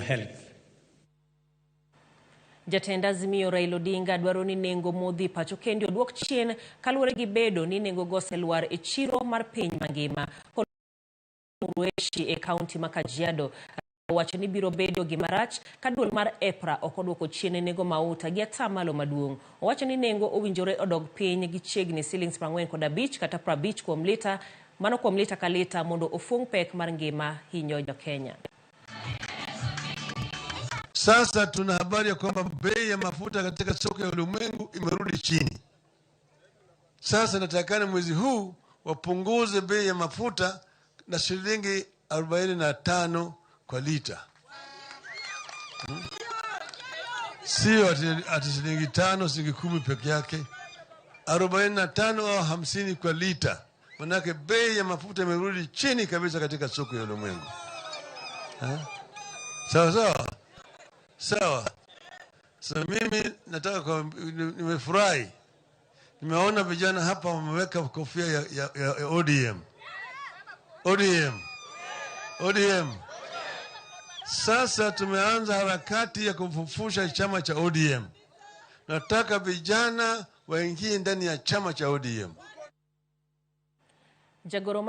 health. Jatend Azimio Raila Odinga dwaro ni nengo modhi pacho kendi oduok chien kaluwore gi bedo ni nengo go oselwar e chiro mar piny mangima. Murueshi e kaunti ma Kajiado owacho ni biro bedo gima rach ka duol mar EPRA ok oduoko chien nengo mauta gi atamalo maduong'. Owacho ni nengo owinjore odog piny gi chiegni silings 45 kata 50 kuom lita, mano kuom lita ka lita mondo ofung' pek mar ngima hinyo jo-Kenya. Sasa tuna habari ya kwamba bei ya mafuta katika soko ya ulimwengu imerudi chini. Sasa natakana mwezi huu wapunguze bei ya mafuta na shilingi 45 kwa lita, Sio ati shilingi 5, shilingi 10 peke yake, 45 au 50 kwa lita. Manake bei ya mafuta imerudi chini kabisa katika soko ya ulimwengu. Sawa sawa sawa. Sasa mimi nataka kwa, nimefurahi nimeona vijana hapa wameweka kofia ya ODM. ODM. ODM. Sasa tumeanza harakati ya kufufusha chama cha ODM. Nataka vijana waingie ndani ya chama cha ODM. Jagoro